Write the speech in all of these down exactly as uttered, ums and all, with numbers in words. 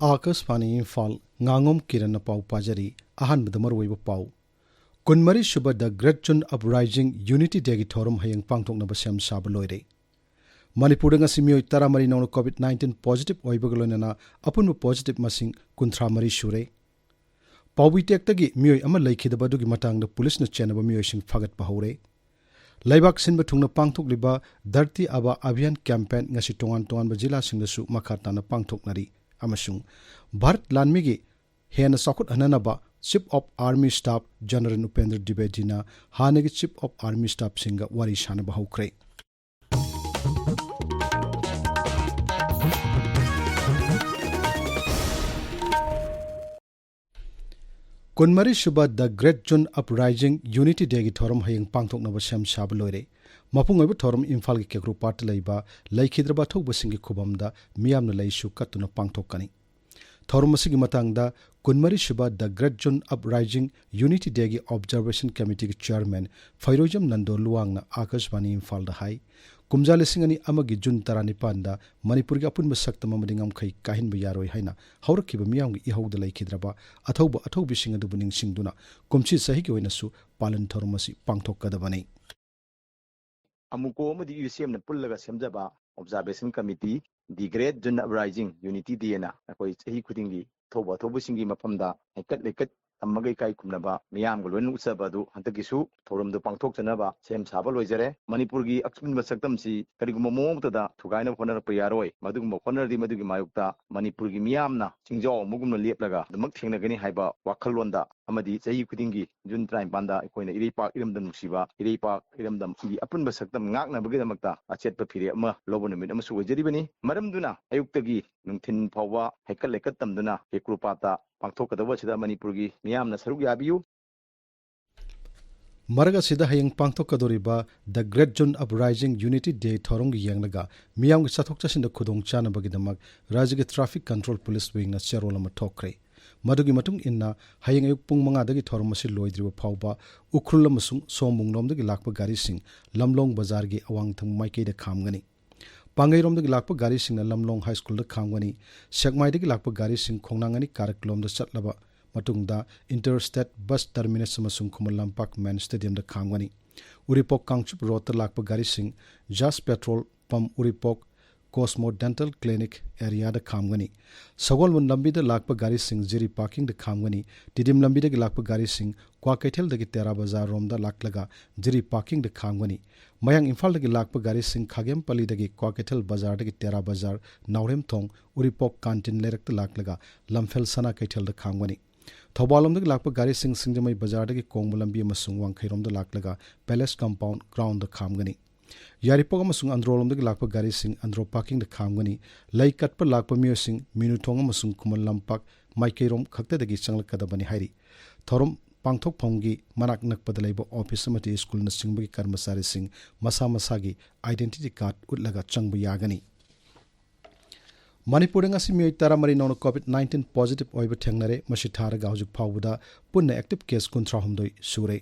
ꯑꯥꯀꯥꯁꯕꯥꯅꯤ ꯏꯝꯐꯥꯜ, ꯉꯥꯉꯣꯝ ꯀꯤꯔꯟꯅ ꯄꯥꯎ ꯄꯥꯖꯔꯤ꯫ ꯑꯍꯥꯟꯕꯗ ꯃꯔꯨꯑꯣꯏꯕ ꯄꯥꯎ꯫ ꯀꯨꯟꯃꯔꯤ ꯁꯨꯕ The Great June Uprising Unity Dayꯒꯤ ꯊꯧꯔꯝ ꯍꯌꯦꯡ ꯄꯥꯡꯊꯣꯛꯅꯕ ꯁꯦꯝ ꯁꯥꯕ ꯂꯣꯏꯔꯦ꯫ ꯃꯅꯤꯄꯨꯔꯗ ꯉꯁꯤ ꯃꯤꯑꯣꯏ ꯇꯔꯥꯃꯔꯤ ꯅꯧꯅ COVID nineteen positive ꯑꯣꯏꯕꯒ ꯂꯣꯏꯅꯅ ꯑꯄꯨꯟꯕ positive ꯃꯁꯤꯡ ꯀꯨꯟꯊ꯭ꯔꯥ ꯃꯔꯤ ꯁꯨꯔꯦ꯫ ꯄꯥꯎꯕꯤ ꯇꯦꯛꯇꯒꯤ ꯃꯤꯑꯣꯏ ꯑꯃ ꯂꯩꯈꯤꯗꯕ ꯑꯗꯨꯒꯤ ꯃꯇꯥꯡꯗ ꯄꯨꯂꯤꯁꯅ ꯆꯦꯟꯅꯕ ꯃꯤꯑꯣꯏꯁꯤꯡ ꯐꯥꯒꯠꯄ ꯍꯧꯔꯦ꯫ ꯂꯩꯕꯥꯛ ꯁꯤꯟꯕ ꯊꯨꯡꯅ ꯄꯥꯡꯊꯣꯛꯂꯤꯕ ꯙꯔꯇꯤ ꯑꯥꯕꯥ ꯑꯚꯤꯌꯥꯟ campaign ꯉꯁꯤ ꯇꯣꯉꯥꯟ ꯇꯣꯉꯥꯟꯕ ꯖꯤꯂꯥꯁꯤꯡꯗꯁꯨ ꯃꯈꯥ ꯇꯥꯅ ꯄꯥꯡꯊꯣꯛꯅꯔꯤ ꯑꯃꯁꯨꯡ ꯚꯥꯔꯠ ꯂꯥꯟꯃꯤꯒꯤ ꯍꯦꯟꯅ ꯆꯥꯎꯈꯠꯍꯟꯅꯅꯕ Chief of Army Staff General Upendra ꯗ꯭ꯋꯤꯕꯦꯗꯤꯅ ꯍꯥꯟꯅꯒꯤ Chief of Army Staffꯁꯤꯡꯒ ꯋꯥꯔꯤ ꯁꯥꯅꯕ ꯍꯧꯈ꯭ꯔꯦ꯫ ꯀꯨꯟꯃꯔꯤ ꯁꯨꯕ The Great June Uprising Unity Dayꯒꯤ ꯊꯧꯔꯝ ꯍꯌꯦꯡ ꯄꯥꯡꯊꯣꯛꯅꯕ ꯁꯦꯝ ꯁꯥꯕ ꯂꯣꯏꯔꯦ꯫ ꯃꯄꯨꯡ ꯑꯣꯏꯕ ꯊꯧꯔꯝ ꯏꯝꯐꯥꯜꯒꯤ ꯀꯦꯀ꯭ꯔꯨ ꯄꯥꯔꯛꯇ ꯂꯩꯕ ꯂꯩꯈꯤꯗ꯭ꯔꯕ ꯑꯊꯧꯕꯁꯤꯡꯒꯤ ꯈꯨꯕꯝꯗ ꯃꯤꯌꯥꯝꯅ ꯂꯩꯁꯨ ꯀꯠꯇꯨꯅ ꯄꯥꯡꯊꯣꯛꯀꯅꯤ꯫ ꯊꯧꯔꯝ ꯑꯁꯤꯒꯤ ꯃꯇꯥꯡꯗ ꯀꯨꯟꯃꯔꯤ ꯁꯨꯕ The Great June Uprising Unity Dayꯒꯤ Observation Committeeꯒꯤ chairman ꯐꯩꯔꯣꯏꯖꯝ Nando ꯂꯨꯋꯥꯡꯅ ꯑꯥꯀꯥꯁꯕꯥꯅꯤ ꯏꯝꯐꯥꯜꯗ ꯍꯥꯏ꯫ ꯀꯨꯝꯖꯥ ꯂꯤꯁꯤꯡ ꯑꯅꯤ ꯑꯃꯒꯤ ꯖꯨꯟ ꯇꯔꯥꯅꯤꯄꯥꯟꯗ ꯃꯅꯤꯄꯨꯔꯒꯤ ꯑꯄꯨꯟꯕ ꯁꯛꯇꯝ ꯑꯃꯗꯤ ꯉꯝꯈꯩ ꯀꯥꯏꯍꯟꯕ ꯌꯥꯔꯣꯏ ꯍꯥꯏꯅ ꯍꯧꯔꯛꯈꯤꯕ ꯃꯤꯌꯥꯝꯒꯤ ꯏꯍꯧꯗ ꯂꯩꯈꯤꯗ꯭ꯔꯕ ꯑꯊꯧꯕ ꯑꯊꯧꯕꯤꯁꯤꯡ ꯑꯗꯨꯕꯨ ꯅꯤꯡꯁꯤꯡꯗꯨꯅ ꯀꯨꯝꯁꯤ ꯆꯍꯤꯒꯤ ꯑꯣꯏꯅꯁꯨ ꯄꯥꯂꯟ ꯊꯧꯔꯝ ꯑꯁꯤ ꯄꯥꯡꯊꯣꯛꯀꯗꯕꯅꯤ꯫ ꯑꯃꯨꯀꯣ ꯑꯃꯗꯤ UCMꯅ ꯄꯨꯜꯂꯒ ꯁꯦꯝꯖꯕ Observation Committee, The Great June Uprising Unity Dayꯅ ꯑꯩꯈꯣꯏ ꯆꯍꯤ ꯈꯨꯗꯤꯡꯒꯤ ꯑꯊꯧꯕ ꯑꯊꯧꯕꯁꯤꯡꯒꯤ ꯃꯐꯝꯗ ꯍꯩꯀꯠ ꯂꯩꯀꯠ ꯇꯝꯃꯒ ꯏꯀꯥꯏ ꯈꯨꯝꯅꯕ ꯃꯤꯌꯥꯝꯒ ꯂꯣꯏꯅ ꯎꯠꯆꯕ ꯑꯗꯨ ꯍꯟꯗꯛꯀꯤꯁꯨ ꯊꯧꯔꯝꯗꯨ ꯄꯥꯡꯊꯣꯛꯆꯅꯕ ꯁꯦꯝ ꯁꯥꯕ ꯂꯣꯏꯖꯔꯦ꯫ ꯃꯅꯤꯄꯨꯔꯒꯤ ꯑꯄꯨꯟꯕ ꯁꯛꯇꯝꯁꯤ ꯀꯔꯤꯒꯨꯝꯕ ꯃꯑꯣꯡ ꯑꯃꯠꯇꯗ ꯊꯨꯒꯥꯏꯅꯕ ꯍꯣꯠꯅꯔꯛꯄ ꯌꯥꯔꯣꯏ꯫ ꯃꯗꯨꯒꯨꯝꯕ ꯍꯣꯠꯅꯔꯗꯤ ꯃꯗꯨꯒꯤ ꯃꯥꯌꯣꯛꯇ ꯃꯅꯤꯄꯨꯔꯒꯤ ꯃꯤꯌꯥꯝꯅ ꯆꯤꯡꯖꯥꯎ ꯑꯃꯒꯨꯝꯅ ꯂꯦꯞꯂꯒ ꯑꯗꯨꯃꯛ ꯊꯦꯡꯅꯒꯅꯤ ꯍꯥꯏꯕ ꯋꯥꯈꯜꯂꯣꯟꯗ ꯑꯃꯗꯤ ꯆꯍꯤ ꯈꯨꯗꯤꯡꯒꯤ ꯖꯨꯟ ꯇꯔꯥꯅꯤꯄꯥꯟꯗ ꯑꯩꯈꯣꯏꯅ ꯏꯔꯩꯄꯥꯛ ꯏꯔꯝꯗꯝ ꯅꯨꯡꯁꯤꯕ, ꯏꯔꯩꯄꯥꯛ ꯏꯔꯝꯗꯝꯒꯤ ꯑꯄꯨꯟꯕ ꯁꯛꯇꯝ ꯉꯥꯛꯅꯕꯒꯤꯗꯃꯛꯇ ꯑꯆꯦꯠꯄ ꯐꯤꯔꯦꯞ ꯑꯃ ꯂꯧꯕ ꯅꯨꯃꯤꯠ ꯑꯃꯁꯨ ꯑꯣꯏꯖꯔꯤꯕꯅꯤ꯫ ꯃꯔꯝꯗꯨꯅ ꯑꯌꯨꯛꯇꯒꯤ ꯅꯨꯡꯊꯤꯜ ꯐꯥꯎꯕ ꯍꯩꯀꯠ ꯂꯩꯀꯠ ꯇꯝꯗꯨꯅ ꯀꯦꯀ꯭ꯔꯨ ꯄꯥꯠꯇ ꯄꯥꯡꯊꯣꯛꯀꯗꯧꯕ ꯑꯁꯤꯗ ꯃꯅꯤꯄꯨꯔꯒꯤ ꯃꯤꯌꯥꯝꯅ ꯁꯔꯨꯛ ꯌꯥꯕꯤꯌꯨ꯫ ꯃꯔꯛ ꯑꯁꯤꯗ ꯍꯌꯦꯡ ꯄꯥꯡꯊꯣꯛꯀꯗꯧꯔꯤꯕ The Great June Uprising Unity Day ꯊꯧꯔꯝꯒꯤ ꯌꯦꯡꯂꯒ ꯃꯤꯌꯥꯝꯒꯤ ꯆꯠꯊꯣꯛ ꯆꯠꯁꯤꯟꯗ ꯈꯨꯗꯣꯡ ꯆꯥꯅꯕꯒꯤꯗꯃꯛ ꯔꯥꯖ꯭ꯌꯒꯤ Traffic Control Police Wingꯅ ꯆꯦꯔꯣꯜ ꯑꯃ ꯊꯣꯛꯈ꯭ꯔꯦ꯫ ꯃꯗꯨꯒꯤ ꯃꯇꯨꯡ ꯏꯟꯅ ꯍꯌꯦꯡ ꯑꯌꯨꯛ ꯄꯨꯡ ꯃꯉꯥꯗꯒꯤ ꯊꯧꯔꯝ ꯑꯁꯤ ꯂꯣꯏꯗ꯭ꯔꯤꯕ ꯐꯥꯎꯕ ꯎꯈ꯭ꯔꯨꯜ ꯑꯃꯁꯨꯡ ꯁꯣꯝꯕꯨꯡꯂꯣꯝꯗꯒꯤ ꯂꯥꯛꯄ ꯒꯥꯔꯤꯁꯤꯡ ꯂꯝꯂꯣꯡ ꯕꯖꯥꯔꯒꯤ ꯑꯋꯥꯡ ꯊꯪꯕ ꯃꯥꯏꯀꯩꯗ ꯈꯥꯝꯒꯅꯤ꯫ ꯄꯥꯡꯒꯩꯔꯣꯝꯗꯒꯤ ꯂꯥꯛꯄ ꯒꯥꯔꯤꯁꯤꯡꯅ ꯂꯝꯂꯣꯡ ꯍꯥꯏ ꯁ꯭ꯀꯨꯜꯗ ꯈꯥꯝꯒꯅꯤ꯫ ꯁꯦꯛꯃꯥꯏꯗꯒꯤ ꯂꯥꯛꯄ ꯒꯥꯔꯤꯁꯤꯡ ꯈꯣꯡꯅꯥꯡ ꯑꯅꯤ ꯀꯥꯔꯛꯂꯣꯝꯗ ꯆꯠꯂꯕ ꯃꯇꯨꯡꯗ ꯏꯟꯇꯔ ꯁ꯭ꯇꯦꯠ ꯕꯁ ꯇꯔꯃꯤꯅꯁ ꯑꯃꯁꯨꯡ ꯈꯨꯃꯟ ꯂꯝꯄꯥꯛ ꯃꯦꯟ ꯁ꯭ꯇꯦꯗꯤꯌꯝꯗ ꯈꯥꯝꯒꯅꯤ꯫ ꯎꯔꯤꯄꯣꯛ ꯀꯥꯡꯆꯨꯞ ꯔꯣꯗꯇ ꯂꯥꯛꯄ ꯒꯥꯔꯤꯁꯤꯡ ꯖꯥꯁ ꯄꯦꯇ꯭ꯔꯣꯜ ꯄꯝ ꯎꯔꯤꯄꯣꯛ ꯀꯣꯁꯃꯣ ꯗꯦꯟꯇꯜ ꯀ꯭ꯂꯤꯅꯤꯛ ꯑꯦꯔꯤꯌꯥꯗ ꯈꯥꯝꯒꯅꯤ꯫ ꯁꯒꯣꯜꯕꯟ ꯂꯝꯕꯤꯗ ꯂꯥꯛꯄ ꯒꯥꯔꯤꯁꯤꯡ ꯖꯤꯔꯤ ꯄꯥꯔꯀꯤꯡꯗ ꯈꯥꯝꯒꯅꯤ꯫ ꯇꯤꯗꯤꯝ ꯂꯝꯕꯤꯗꯒꯤ ꯂꯥꯛꯄ ꯒꯥꯔꯤꯁꯤꯡ ꯀ꯭ꯋꯥꯀꯩꯊꯦꯜꯗꯒꯤ ꯇꯦꯔꯥ ꯕꯖꯥꯔ ꯔꯣꯝꯗ ꯂꯥꯛꯂꯒ ꯖꯤꯔꯤ ꯄꯥꯔꯀꯤꯡꯗ ꯈꯥꯝꯒꯅꯤ꯫ ꯃꯌꯥꯡ ꯏꯝꯐꯥꯜꯗꯒꯤ ꯂꯥꯛꯄ ꯒꯥꯔꯤꯁꯤꯡ ꯈꯥꯒꯦꯝꯄꯜꯂꯤꯗꯒꯤ ꯀ꯭ꯋꯥꯀꯩꯊꯦꯜ ꯕꯖꯥꯔꯗꯒꯤ ꯇꯦꯔꯥ ꯕꯖꯥꯔ, ꯅꯥꯎꯔꯦꯝꯊꯣꯡ, ꯎꯔꯤꯄꯣꯛ ꯀꯥꯟꯇꯤꯟ ꯂꯩꯔꯛꯇ ꯂꯥꯛꯂꯒ ꯂꯝꯐꯦꯜ ꯁꯅꯥ ꯀꯩꯊꯦꯜꯗ ꯈꯥꯝꯒꯅꯤ꯫ ꯊꯧꯕꯥꯜꯂꯣꯝꯗꯒꯤ ꯂꯥꯛꯄ ꯒꯥꯔꯤꯁꯤꯡ ꯁꯤꯡꯖꯃꯩ ꯕꯖꯥꯔꯗꯒꯤ ꯀꯣꯡꯕ ꯂꯝꯕꯤ ꯑꯃꯁꯨꯡ ꯋꯥꯡꯈꯩꯔꯣꯝꯗ ꯂꯥꯛꯂꯒ ꯄꯦꯂꯦꯁ ꯀꯝꯄꯥꯎꯟ ꯒ꯭ꯔꯥꯎꯟꯗ ꯈꯥꯝꯒꯅꯤ꯫ ꯌꯥꯏꯔꯤꯄꯣꯛ ꯑꯃꯁꯨꯡ ꯑꯟꯗ꯭ꯔꯣꯂꯣꯝꯗꯒꯤ ꯂꯥꯛꯄ ꯒꯥꯔꯤꯁꯤꯡ ꯑꯟꯗ꯭ꯔꯣ ꯄꯥꯔꯀꯤꯡꯗ ꯈꯥꯝꯒꯅꯤ꯫ ꯂꯩ ꯀꯠꯄ ꯂꯥꯛꯄ ꯃꯤꯑꯣꯏꯁꯤꯡ ꯃꯤꯅꯨꯊꯣꯡ ꯑꯃꯁꯨꯡ ꯈꯨꯃꯟ ꯂꯝꯄꯥꯛ ꯃꯥꯏꯀꯩꯔꯣꯝ ꯈꯛꯇꯗꯒꯤ ꯆꯪꯂꯛꯀꯗꯕꯅꯤ ꯍꯥꯏꯔꯤ꯫ ꯊꯧꯔꯝ ꯄꯥꯡꯊꯣꯛꯐꯝꯒꯤ ꯃꯅꯥꯛ ꯅꯛꯄꯗ ꯂꯩꯕ ꯑꯣꯐꯤꯁ ꯑꯃꯗꯤ ꯁ꯭ꯀꯨꯜꯅꯆꯤꯡꯕꯒꯤ ꯀꯔꯃꯆꯥꯔꯤꯁꯤꯡ ꯃꯁꯥ ꯃꯁꯥꯒꯤ identity card ꯎꯠꯂꯒ ꯆꯪꯕ ꯌꯥꯒꯅꯤ꯫ ꯃꯅꯤꯄꯨꯔꯗ ꯉꯁꯤ ꯃꯤꯑꯣꯏ ꯇꯔꯥꯃꯔꯤ ꯅꯧꯅ COVID nineteen positive ꯑꯣꯏꯕ ꯊꯦꯡꯅꯔꯦ꯫ ꯃꯁꯤ ꯊꯥꯔꯒ ꯍꯧꯖꯤꯛ ꯐꯥꯎꯕꯗ ꯄꯨꯟꯅ active case ꯀꯨꯟꯊ꯭ꯔꯥꯍꯨꯝꯗꯣꯏ ꯁꯨꯔꯦ꯫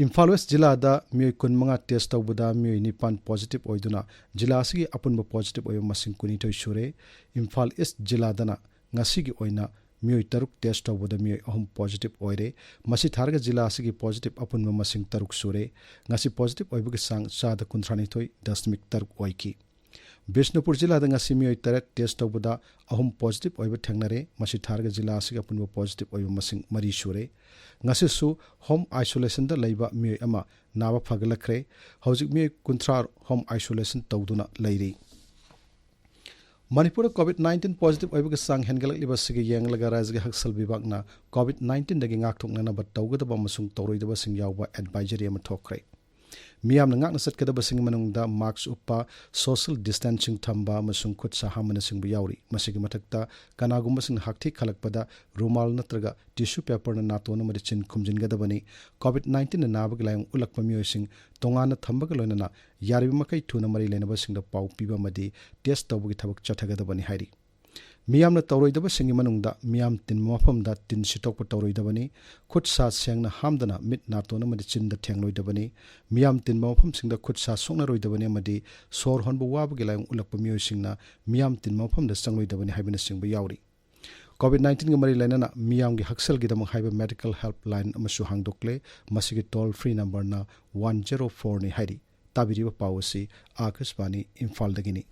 ꯏꯝꯐꯥꯜ ꯋꯦꯁ ꯖꯤꯂꯥꯗ ꯃꯤꯑꯣꯏ ꯀꯨꯟꯃꯉꯥ test ꯇꯧꯕꯗ ꯃꯤꯑꯣꯏ ꯅꯤꯄꯥꯟ positive ꯑꯣꯏꯗꯨꯅ ꯖꯤꯂꯥ ꯑꯁꯤꯒꯤ ꯑꯄꯨꯟꯕ positive ꯑꯣꯏꯕ ꯃꯁꯤꯡ ꯀꯨꯟꯅꯤꯊꯣꯏ ꯁꯨꯔꯦ꯫ ꯏꯝꯐꯥꯜ ꯏꯁ ꯖꯤꯂꯥꯗꯅ ꯉꯁꯤꯒꯤ ꯑꯣꯏꯅ ꯃꯤꯑꯣꯏ ꯇꯔꯨꯛ test ꯇꯧꯕꯗ ꯃꯤꯑꯣꯏ ꯑꯍꯨꯝ positive ꯑꯣꯏꯔꯦ꯫ ꯃꯁꯤ ꯊꯥꯔꯒ ꯖꯤꯂꯥ ꯑꯁꯤꯒꯤ positive ꯑꯄꯨꯟꯕ ꯃꯁꯤꯡ ꯇꯔꯨꯛ ꯁꯨꯔꯦ꯫ ꯉꯁꯤ positive ꯑꯣꯏꯕꯒꯤ ꯆꯥꯡ ꯆꯥꯗ ꯀꯨꯟꯊ꯭ꯔꯥꯅꯤꯊꯣꯏ ꯗꯁꯃꯤꯛ ꯇꯔꯨꯛ ꯑꯣꯏꯈꯤ꯫ ꯕꯤꯁꯅꯨꯄꯨꯔ ꯖꯤꯂꯥꯗ ꯉꯁꯤ ꯃꯤꯑꯣꯏ ꯇꯔꯦꯠ test ꯇꯧꯕꯗ ꯑꯍꯨꯝ positive ꯑꯣꯏꯕ ꯊꯦꯡꯅꯔꯦ꯫ ꯃꯁꯤ ꯊꯥꯔꯒ ꯖꯤꯂꯥ ꯑꯁꯤꯒꯤ ꯑꯄꯨꯟꯕ positive ꯑꯣꯏꯕ ꯃꯁꯤꯡ ꯃꯔꯤ ꯁꯨꯔꯦ꯫ ꯉꯁꯤꯁꯨ home isolationꯗ ꯂꯩꯕ ꯃꯤꯑꯣꯏ ꯑꯃ ꯅꯥꯕ ꯐꯒꯠꯂꯛꯈ꯭ꯔꯦ꯫ ꯍꯧꯖꯤꯛ ꯃꯤꯑꯣꯏ ꯀꯨꯟꯊ꯭ꯔꯥ home isolation ꯇꯧꯗꯨꯅ ꯂꯩꯔꯤ꯫ ꯃꯅꯤꯄꯨꯔꯗ COVID nineteen positive ꯑꯣꯏꯕꯒꯤ ꯆꯥꯡ ꯍꯦꯟꯒꯠꯂꯛꯂꯤꯕ ꯑꯁꯤꯒ ꯌꯦꯡꯂꯒ ꯔꯥꯖ꯭ꯌꯒꯤ ꯍꯛꯁꯦꯜ ꯕꯤꯚꯥꯒꯅ COVID nineteenꯗꯒꯤ ꯉꯥꯛꯊꯣꯛꯅꯅꯕ ꯇꯧꯒꯗꯕ ꯑꯃꯁꯨꯡ ꯇꯧꯔꯣꯏꯗꯕꯁꯤꯡ ꯌꯥꯎꯕ advisory ꯑꯃ ꯊꯣꯛꯈ꯭ꯔꯦ꯫ ꯃꯤꯌꯥꯝꯅ ꯉꯥꯛꯅ ꯆꯠꯀꯗꯕꯁꯤꯡꯒꯤ ꯃꯅꯨꯡꯗ mask ꯎꯞꯄ, social distancing ꯊꯝꯕ ꯑꯃꯁꯨꯡ ꯈꯨꯠ ꯁꯥ ꯍꯥꯝꯕꯅꯆꯤꯡꯕ ꯌꯥꯎꯔꯤ꯫ ꯃꯁꯤꯒꯤ ꯃꯊꯛꯇ, ꯀꯅꯥꯒꯨꯝꯕꯁꯤꯡꯅ ꯍꯥꯛꯊꯤ ꯈꯜꯂꯛꯄꯗ ꯔꯨꯃꯥꯜ ꯅꯠꯇ꯭ꯔꯒ tissue paperꯅ ꯅꯥꯇꯣꯟ ꯑꯃꯗꯤ ꯆꯤꯟ ꯈꯨꯝꯖꯤꯟꯒꯗꯕꯅꯤ꯫ COVID nineteenꯅ ꯅꯥꯕꯒꯤ ꯂꯥꯏꯑꯣꯡ ꯎꯠꯂꯛꯄ ꯃꯤꯑꯣꯏꯁꯤꯡ ꯇꯣꯉꯥꯟꯅ ꯊꯝꯕꯒ ꯂꯣꯏꯅꯅ ꯌꯥꯔꯤꯕ ꯃꯈꯩ ꯊꯨꯅ ꯃꯔꯤ ꯂꯩꯅꯕꯁꯤꯡꯗ ꯄꯥꯎ ꯄꯤꯕ ꯑꯃꯗꯤ test ꯇꯧꯕꯒꯤ ꯊꯕꯛ ꯆꯠꯊꯒꯗꯕꯅꯤ ꯍꯥꯏꯔꯤ꯫ ꯃꯤꯌꯥꯝꯅ ꯇꯧꯔꯣꯏꯗꯕꯁꯤꯡꯒꯤ ꯃꯅꯨꯡꯗ ꯃꯤꯌꯥꯝ ꯇꯤꯟꯕ ꯃꯐꯝꯗ ꯇꯤꯟ ꯁꯤꯠꯇꯣꯛꯄ ꯇꯧꯔꯣꯏꯗꯕꯅꯤ, ꯈꯨꯠ ꯁꯥ ꯁꯦꯡꯅ ꯍꯥꯝꯗꯅ ꯃꯤꯠ, ꯅꯥꯇꯣꯟ ꯑꯃꯗꯤ ꯆꯤꯟꯗ ꯊꯦꯡꯂꯣꯏꯗꯕꯅꯤ, ꯃꯤꯌꯥꯝ ꯇꯤꯟꯕ ꯃꯐꯝꯁꯤꯡꯗ ꯈꯨꯠ ꯁꯥ ꯁꯣꯛꯅꯔꯣꯏꯗꯕꯅꯤ ꯑꯃꯗꯤ ꯁꯣꯔ ꯍꯣꯟꯕ ꯋꯥꯕꯒꯤ ꯂꯥꯏꯑꯣꯡ ꯎꯠꯂꯛꯄ ꯃꯤꯑꯣꯏꯁꯤꯡꯅ ꯃꯤꯌꯥꯝ ꯇꯤꯟꯕ ꯃꯐꯝꯗ ꯆꯪꯂꯣꯏꯗꯕꯅꯤ ꯍꯥꯏꯕꯅꯆꯤꯡꯕ ꯌꯥꯎꯔꯤ꯫ ꯀꯣꯚꯤꯗ ꯅꯥꯏꯟꯇꯤꯟꯒ ꯃꯔꯤ ꯂꯩꯅꯅ ꯃꯤꯌꯥꯝꯒꯤ ꯍꯛꯁꯦꯜꯒꯤꯗꯃꯛ ꯍꯥꯏꯕ ꯃꯦꯗꯤꯀꯦꯜ ꯍꯦꯜꯞ ꯂꯥꯏꯟ ꯑꯃꯁꯨ ꯍꯥꯡꯗꯣꯛꯂꯦ꯫ ꯃꯁꯤꯒꯤ ꯇꯣꯜ ꯐ꯭ꯔꯤ ꯅꯝꯕꯔꯅ ꯋꯥꯟ ꯖꯦꯔꯣ ꯐꯣꯔꯅꯤ ꯍꯥꯏꯔꯤ꯫ ꯇꯥꯕꯤꯔꯤꯕ ꯄꯥꯎ ꯑꯁꯤ ꯑꯥꯀꯥꯁꯕꯥꯅꯤ ꯏꯝꯐꯥꯜꯗꯒꯤꯅꯤ꯫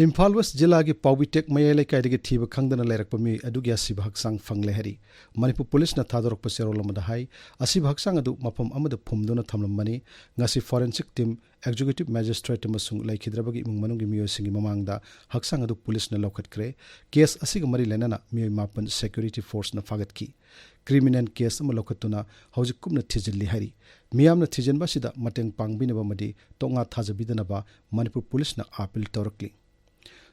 ꯏꯝꯐꯥꯜ ꯋꯦꯁ ꯖꯤꯂꯥꯒꯤ ꯄꯥꯎꯕꯤꯇꯦꯛ ꯃꯌꯥꯏ ꯂꯩꯀꯥꯏꯗꯒꯤ ꯊꯤꯕ ꯈꯪꯗꯅ ꯂꯩꯔꯛꯄ ꯃꯤꯑꯣꯏ ꯑꯗꯨꯒꯤ ꯑꯁꯤꯕ ꯍꯛꯆꯥꯡ ꯐꯪꯂꯦ ꯍꯥꯏꯔꯤ꯫ ꯃꯅꯤꯄꯨꯔ ꯄꯨꯂꯤꯁꯅ ꯊꯥꯗꯣꯔꯛꯄ ꯆꯦꯔꯣꯜ ꯑꯃꯗ ꯍꯥꯏ, ꯑꯁꯤꯕ ꯍꯛꯆꯥꯡ ꯑꯗꯨ ꯃꯐꯝ ꯑꯃꯗ ꯐꯨꯝꯗꯨꯅ ꯊꯝꯂꯝꯕꯅꯤ꯫ ꯉꯁꯤ ꯐꯣꯔꯦꯟꯁꯤꯛ ꯇꯤꯝ, ꯑꯦꯛꯖꯤꯀ꯭ꯌꯨꯇꯤꯚ ꯃꯦꯖꯤꯁꯇ꯭ꯔꯦꯠ ꯑꯃꯁꯨꯡ ꯂꯩꯈꯤꯗ꯭ꯔꯕꯒꯤ ꯏꯃꯨꯡ ꯃꯅꯨꯡꯒꯤ ꯃꯤꯑꯣꯏꯁꯤꯡꯒꯤ ꯃꯃꯥꯡꯗ ꯍꯛꯆꯥꯡ ꯑꯗꯨ ꯄꯨꯂꯤꯁꯅ ꯂꯧꯈꯠꯈ꯭ꯔꯦ꯫ ꯀꯦꯁ ꯑꯁꯤꯒ ꯃꯔꯤ ꯂꯩꯅꯅ ꯃꯤꯑꯣꯏ ꯃꯥꯄꯟ ꯁꯦꯀ꯭ꯌꯨꯔꯤꯇꯤ ꯐꯣꯔꯁꯅ ꯐꯥꯒꯠꯈꯤ꯫ ꯀ꯭ꯔꯤꯃꯤꯅꯦꯜ ꯀꯦꯁ ꯑꯃ ꯂꯧꯈꯠꯇꯨꯅ ꯍꯧꯖꯤꯛ ꯀꯨꯞꯅ ꯊꯤꯖꯤꯜꯂꯤ ꯍꯥꯏꯔꯤ꯫ ꯃꯤꯌꯥꯝꯅ ꯊꯤꯖꯤꯟꯕ ꯑꯁꯤꯗ ꯃꯇꯦꯡ ꯄꯥꯡꯕꯤꯅꯕ ꯑꯃꯗꯤ ꯇꯣꯛꯉꯥ ꯊꯥꯖꯕꯤꯗꯅꯕ ꯃꯅꯤꯄꯨꯔ ꯄꯨꯂꯤꯁꯅ ꯑꯥꯄꯤꯜ ꯇꯧꯔꯛꯂꯤ꯫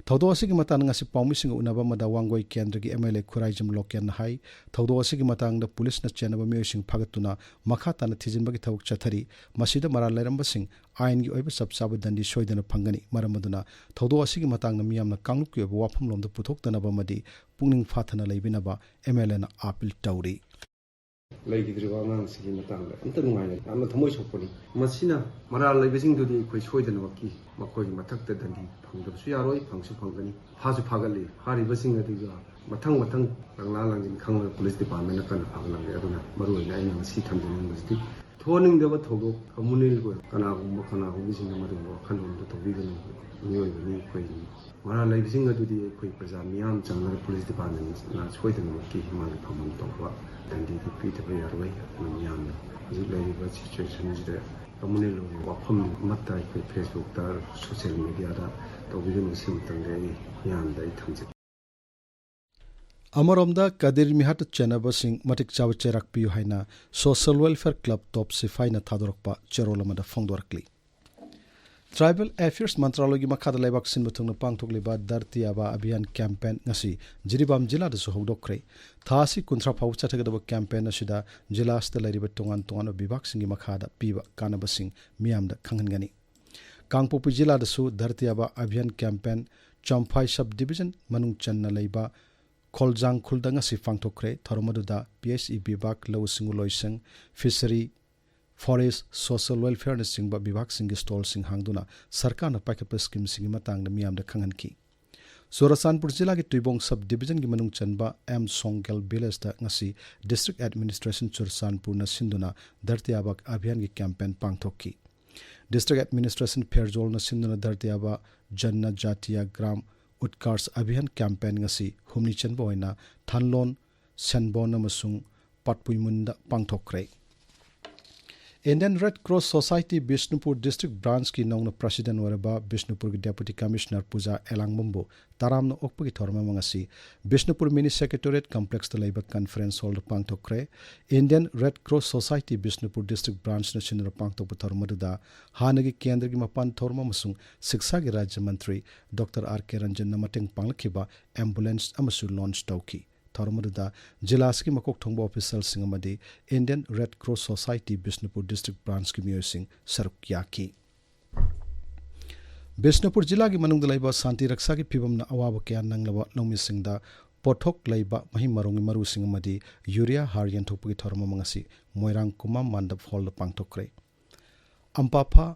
ꯊꯧꯗꯣꯛ ꯑꯁꯤꯒꯤ ꯃꯇꯥꯡꯗ ꯉꯁꯤ ꯄꯥꯎꯃꯤꯁꯤꯡꯒ ꯎꯅꯕ ꯑꯃꯗ ꯋꯥꯡꯒꯣꯏ ꯀꯦꯟꯗ꯭ꯔꯒꯤ ꯑꯦꯝ ꯑꯦꯜ ꯑꯦ ꯈꯨꯔꯥꯏꯖꯝ ꯂꯣꯀꯦꯟꯅ ꯍꯥꯏ, ꯊꯧꯗꯣꯛ ꯑꯁꯤꯒꯤ ꯃꯇꯥꯡꯗ ꯄꯨꯂꯤꯁꯅ ꯆꯦꯟꯅꯕ ꯃꯤꯑꯣꯏꯁꯤꯡ ꯐꯥꯒꯠꯇꯨꯅ ꯃꯈꯥ ꯇꯥꯅ ꯊꯤꯖꯤꯟꯕꯒꯤ ꯊꯕꯛ ꯆꯠꯊꯔꯤ꯫ ꯃꯁꯤꯗ ꯃꯔꯥꯜ ꯂꯩꯔꯝꯕꯁꯤꯡ ꯑꯥꯏꯟꯒꯤ ꯑꯣꯏꯕ ꯆꯞ ꯆꯥꯕ ꯗꯟꯗꯤ ꯁꯣꯏꯗꯅ ꯐꯪꯒꯅꯤ꯫ ꯃꯔꯝ ꯑꯗꯨꯅ ꯊꯧꯗꯣꯛ ꯑꯁꯤꯒꯤ ꯃꯇꯥꯡꯗ ꯃꯤꯌꯥꯝꯅ ꯀꯥꯡꯂꯨꯞꯀꯤ ꯑꯣꯏꯕ ꯋꯥꯐꯝꯂꯣꯝꯗ ꯄꯨꯊꯣꯛꯇꯅꯕ ꯑꯃꯗꯤ ꯄꯨꯛꯅꯤꯡ ꯐꯥꯊꯅ ꯂꯩꯕꯤꯅꯕ ꯑꯦꯝ ꯑꯦꯜ ꯑꯦꯅ ꯑꯥꯄꯤꯜ ꯇꯧꯔꯤ꯫ ꯂꯩꯈꯤꯗ꯭ꯔꯤꯕ ꯑꯉꯥꯡꯁꯤꯒꯤ ꯃꯇꯥꯡꯗ ꯑꯝꯇ ꯅꯨꯡꯉꯥꯏꯅ ꯌꯥꯝꯅ ꯊꯃꯣꯏ ꯁꯣꯛꯄꯅꯤ꯫ ꯃꯁꯤꯅ ꯃꯔꯥꯜ ꯂꯩꯕꯁꯤꯡꯗꯨꯗꯤ ꯑꯩꯈꯣꯏ ꯁꯣꯏꯗꯅꯃꯛꯀꯤ ꯃꯈꯣꯏꯒꯤ ꯃꯊꯛꯇ ꯗꯟꯗꯤ ꯐꯪꯗꯕꯁꯨ ꯌꯥꯔꯣꯏ, ꯐꯪꯁꯨ ꯐꯪꯒꯅꯤ꯫ ꯐꯥꯁꯨ ꯐꯥꯒꯠꯂꯤ꯫ ꯐꯥꯔꯤꯕꯁꯤꯡ ꯑꯗꯨꯒ ꯃꯊꯪ ꯃꯊꯪ ꯂꯪꯂꯥ ꯂꯪꯖꯤꯟ ꯈꯪꯂꯕ ꯄꯨꯂꯤꯁ ꯗꯤꯄꯥꯔꯠꯃꯦꯟꯅ ꯀꯟꯅ ꯐꯥꯒꯠꯂꯝꯂꯦ꯫ ꯑꯗꯨꯅ ꯃꯔꯨꯑꯣꯏꯅ ꯑꯩꯅ ꯉꯁꯤ ꯊꯝꯖꯅꯤꯡꯕꯁꯤꯗꯤ ꯊꯣꯛꯍꯟꯅꯤꯡꯗꯕ ꯊꯧꯗꯣꯛ ꯑꯃꯨꯛ ꯅꯤꯜꯂꯣꯏ꯫ ꯀꯅꯥꯒꯨꯝꯕ ꯀꯅꯥꯒꯨꯝꯕꯁꯤꯡꯅ ꯃꯗꯨꯒꯨꯝꯕ ꯋꯥꯈꯜꯂꯣꯟꯗꯨ ꯇꯧꯕꯤꯒꯅꯨ꯫ ꯃꯤꯑꯣꯏꯕꯅꯤ ꯑꯩꯈꯣꯏ꯫ ꯃꯔꯥꯜ ꯂꯩꯕꯁꯤꯡ ꯑꯗꯨꯗꯤ ꯑꯩꯈꯣꯏ ꯄ꯭ꯔꯖꯥ ꯃꯤꯌꯥꯝ ꯆꯪꯂꯒ ꯄꯨꯂꯤꯁ ꯗꯤꯄꯥꯔꯠꯃꯦꯟꯅ ꯁꯣꯏꯗꯅꯃꯛꯀꯤ ꯃꯥꯒꯤ ꯐꯪꯐꯝ ꯊꯣꯛꯄ ꯗꯟꯗꯤꯗꯨ ꯄꯤꯗꯕ ꯌꯥꯔꯣꯏ꯫ ꯑꯗꯨꯅ ꯃꯤꯌꯥꯝꯅ ꯍꯧꯖꯤꯛ ꯂꯩꯔꯤꯕ ꯁꯤꯆꯨꯋꯦꯁꯟꯁꯤꯗ ꯀꯝꯃꯨꯅꯦꯜ ꯂꯣꯒꯤ ꯋꯥꯐꯝ ꯑꯃꯠꯇ ꯑꯩꯈꯣꯏ ꯐꯦꯁꯕꯨꯛꯇ, ꯁꯣꯁꯤꯌꯦꯜ ꯃꯦꯗꯤꯌꯥꯗ ꯇꯧꯕꯤꯒꯅꯨ꯫ ꯁꯤꯃꯇꯪꯗꯤ ꯑꯩ ꯃꯤꯌꯥꯝꯗ ꯑꯩ ꯊꯝꯖꯒꯦ꯫ ꯑꯃꯔꯣꯝꯗ ꯀꯗꯤꯔ ꯃꯤꯍꯥꯠꯇ ꯆꯦꯟꯅꯕꯁꯤꯡ ꯃꯇꯤꯛ ꯆꯥꯕ ꯆꯩꯔꯥꯛ ꯄꯤꯌꯨ ꯍꯥꯏꯅ ꯁꯣꯁꯤꯌꯦꯜ ꯋꯦꯜꯐꯤꯌꯔ ꯀ꯭ꯂꯕ ꯇꯣꯞ ꯁꯤꯐꯥꯏꯅ ꯊꯥꯗꯣꯔꯛꯄ ꯆꯦꯔꯣꯜ ꯑꯃꯗ ꯐꯣꯡꯗꯣꯔꯛꯂꯤ꯫ ꯇ꯭ꯔꯥꯏꯕꯦꯜ ꯑꯦꯐꯤꯌꯔꯁ ꯃꯟꯇ꯭ꯔꯥꯂꯣꯏꯒꯤ ꯃꯈꯥꯗ ꯂꯩꯕꯥꯛ ꯁꯤꯟꯕ ꯊꯨꯡꯅ ꯄꯥꯡꯊꯣꯛꯂꯤꯕ ꯙꯔꯇꯤ ꯑꯥꯕꯥ ꯑꯚꯤꯌꯥꯟ ꯀꯦꯝꯄꯦꯟ ꯉꯁꯤ ꯖꯤꯔꯤꯕꯥꯝ ꯖꯤꯂꯥꯗꯁꯨ ꯍꯧꯗꯣꯛꯈ꯭ꯔꯦ꯫ ꯊꯥ ꯑꯁꯤ ꯀꯨꯟꯊ꯭ꯔꯥ ꯐꯥꯎꯕ ꯆꯠꯊꯒꯗꯕ ꯀꯦꯝꯄꯦꯟ ꯑꯁꯤꯗ ꯖꯤꯂꯥ ꯑꯁꯤꯗ ꯂꯩꯔꯤꯕ ꯇꯣꯉꯥꯟ ꯇꯣꯉꯥꯟꯕ ꯕꯤꯚꯥꯒꯁꯤꯡꯒꯤ ꯃꯈꯥꯗ ꯄꯤꯕ ꯀꯥꯟꯅꯕꯁꯤꯡ ꯃꯤꯌꯥꯝꯗ ꯈꯪꯍꯟꯒꯅꯤ꯫ ꯀꯥꯡꯄꯣꯛꯄꯤ ꯖꯤꯂꯥꯗꯁꯨ ꯙꯔꯇꯤ ꯑꯥꯕꯥ ꯑꯚꯤꯌꯥꯟ ꯀꯦꯝꯄꯦꯟ ꯆꯝꯐꯥꯏ ꯁꯕ ꯗꯤꯕꯤꯖꯟ ꯃꯅꯨꯡ ꯆꯟꯅ ꯂꯩꯕ ꯈꯣꯜꯖꯥꯡ ꯈꯨꯜꯗ ꯉꯁꯤ ꯄꯥꯡꯊꯣꯛꯈ꯭ꯔꯦ꯫ ꯊꯧꯔꯝ ꯑꯗꯨꯗ ꯄꯤ ꯑꯩꯆ ꯏ ꯕꯤꯚꯥꯒ, ꯂꯧꯎ ꯁꯤꯡꯎ ꯂꯣꯏꯁꯪ, ꯐꯤꯁꯔꯤ, ꯐꯣꯔꯦꯁ, ꯁꯣꯁꯤꯌꯦꯜ ꯋꯦꯜꯐꯤꯌꯔꯅꯆꯤꯡꯕ ꯕꯤꯚꯥꯒꯁꯤꯡꯒꯤ ꯁ꯭ꯇꯣꯜꯁꯤꯡ ꯍꯥꯡꯗꯨꯅ ꯁꯔꯀꯥꯔꯅ ꯄꯥꯏꯈꯠꯄ ꯁ꯭ꯀꯤꯝꯁꯤꯡꯒꯤ ꯃꯇꯥꯡꯗ ꯃꯤꯌꯥꯝꯗ ꯈꯪꯍꯟꯈꯤ꯫ ꯆꯨꯔꯆꯥꯟꯄꯨꯔ ꯖꯤꯂꯥꯒꯤ ꯇꯨꯏꯕꯣꯡ ꯁꯕ ꯗꯤꯕꯤꯖꯟꯒꯤ ꯃꯅꯨꯡ ꯆꯟꯕ ꯑꯦꯝ ꯁꯣꯡꯒꯦꯜ ꯚꯤꯂꯦꯖꯇ ꯉꯁꯤ ꯗꯤꯁꯇ꯭ꯔꯤꯛ ꯑꯦꯗꯃꯤꯅꯤꯁꯇ꯭ꯔꯦꯁꯟ ꯆꯨꯔꯆꯥꯟꯄꯨꯔꯅ ꯁꯤꯟꯗꯨꯅ ꯙꯔꯇꯤ ꯑꯥꯕꯥ ꯑꯚꯤꯌꯥꯟꯒꯤ ꯀꯦꯝꯄꯦꯟ ꯄꯥꯡꯊꯣꯛꯈꯤ꯫ ꯗꯤꯁꯇ꯭ꯔꯤꯛ ꯑꯦꯗꯃꯤꯅꯤꯁꯇ꯭ꯔꯦꯁꯟ ꯐꯦꯔꯖꯣꯜꯅ ꯁꯤꯟꯗꯨꯅ ꯙꯔꯇꯤ ꯑꯥꯕꯥ ꯖꯟꯅ ꯖꯥꯇꯤꯌꯥ ꯒ꯭ꯔꯥꯝ ꯎꯠꯀꯥꯔꯁ ꯑꯚꯤꯌꯥꯟ ꯀꯦꯝꯄꯦꯟ ꯉꯁꯤ ꯍꯨꯝꯅꯤ ꯆꯟꯕ ꯑꯣꯏꯅ ꯊꯥꯟꯂꯣꯟ, ꯁꯦꯟꯕꯣꯟ ꯑꯃꯁꯨꯡ ꯄꯥꯠꯄꯨꯏꯃꯨꯟꯗ ꯄꯥꯡꯊꯣꯛꯈ꯭ꯔꯦ꯫ Indian red cross society Bishnupur district ꯕ꯭ꯔꯥꯟꯁꯀꯤ ꯅꯧꯅ ꯄ꯭ꯔꯁꯤꯗꯦꯟ ꯑꯣꯏꯔꯕ ꯕꯤꯁꯅꯨꯄꯨꯔꯒꯤ ꯗꯦꯄꯨꯇꯤ ꯀꯃꯤꯁꯅꯔ ꯄꯨꯖꯥ ꯑꯦꯂꯥꯡꯕꯝꯕꯨ ꯇꯔꯥꯝꯅ ꯑꯣꯛꯄꯒꯤ ꯊꯧꯔꯝ ꯑꯃ ꯉꯁꯤ ꯕꯤꯁꯅꯨꯄꯨꯔ ꯃꯤꯅꯤ ꯁꯦꯀ꯭ꯔꯦꯇꯦꯔꯤꯌꯦꯠ ꯀꯝꯄ꯭ꯂꯦꯛꯁꯇ ꯂꯩꯕ ꯀꯟꯐꯔꯦꯟꯁ ꯍꯣꯜꯗ ꯄꯥꯡꯊꯣꯛꯈ꯭ꯔꯦ꯫ Indian red cross society Bishnupur district ꯕ꯭ꯔꯥꯟꯁꯅ ꯁꯤꯟꯗꯨꯅ ꯄꯥꯡꯊꯣꯛꯄ ꯊꯧꯔꯝ ꯑꯗꯨꯗ ꯍꯥꯟꯅꯒꯤ ꯀꯦꯟꯗ꯭ꯔꯒꯤ ꯃꯄꯥꯟ ꯊꯧꯔꯝ ꯑꯃꯁꯨꯡ ꯁꯤꯛꯁꯥꯒꯤ ꯔꯥꯖ꯭ꯌ ꯃꯟꯇ꯭ꯔꯤ ꯗꯣꯛꯇꯔ ꯑꯥꯔ ꯀꯦ ꯔꯟꯖꯟꯅ ꯃꯇꯦꯡ ꯄꯥꯡꯂꯛꯈꯤꯕ ꯑꯦꯝꯕꯨꯂꯦꯟꯁ ꯑꯃꯁꯨ ꯂꯣꯟꯆ ꯇꯧꯈꯤ꯫ ꯊꯧꯔꯝ ꯑꯗꯨꯗ ꯖꯤꯂꯥ ꯑꯁꯤꯒꯤ ꯃꯀꯣꯛ ꯊꯣꯡꯕ ꯑꯣꯐꯤꯁꯤꯌꯦꯜꯁꯤꯡ ꯑꯃꯗꯤ Indian red cross society Bishnupur district ꯕ꯭ꯔꯥꯟꯁꯀꯤ ꯃꯤꯑꯣꯏꯁꯤꯡ ꯁꯔꯨꯛ ꯌꯥꯈꯤ꯫ ꯕꯤꯁꯅꯨꯄꯨꯔ ꯖꯤꯂꯥꯒꯤ ꯃꯅꯨꯡꯗ ꯂꯩꯕ ꯁꯥꯟꯇꯤ ꯔꯛꯁꯥꯒꯤ ꯐꯤꯕꯝꯅ ꯑꯋꯥꯕ ꯀꯌꯥ ꯅꯪꯂꯕ ꯂꯧꯃꯤꯁꯤꯡꯗ ꯄꯣꯠꯊꯣꯛ ꯂꯩꯕ ꯃꯍꯩ ꯃꯔꯣꯡꯒꯤ ꯃꯔꯨꯁꯤꯡ ꯑꯃꯗꯤ ꯌꯨꯔꯤꯌꯥ ꯍꯥꯔ ꯌꯦꯟꯊꯣꯛꯄꯒꯤ ꯊꯧꯔꯝ ꯑꯃ ꯉꯁꯤ ꯃꯣꯏꯔꯥꯡ ꯀꯨꯃꯥꯝ ꯃꯥꯟꯗꯞ ꯍꯣꯜꯗ ꯄꯥꯡꯊꯣꯛꯈ꯭ꯔꯦ꯫ ꯑꯝꯄꯥꯐꯥ,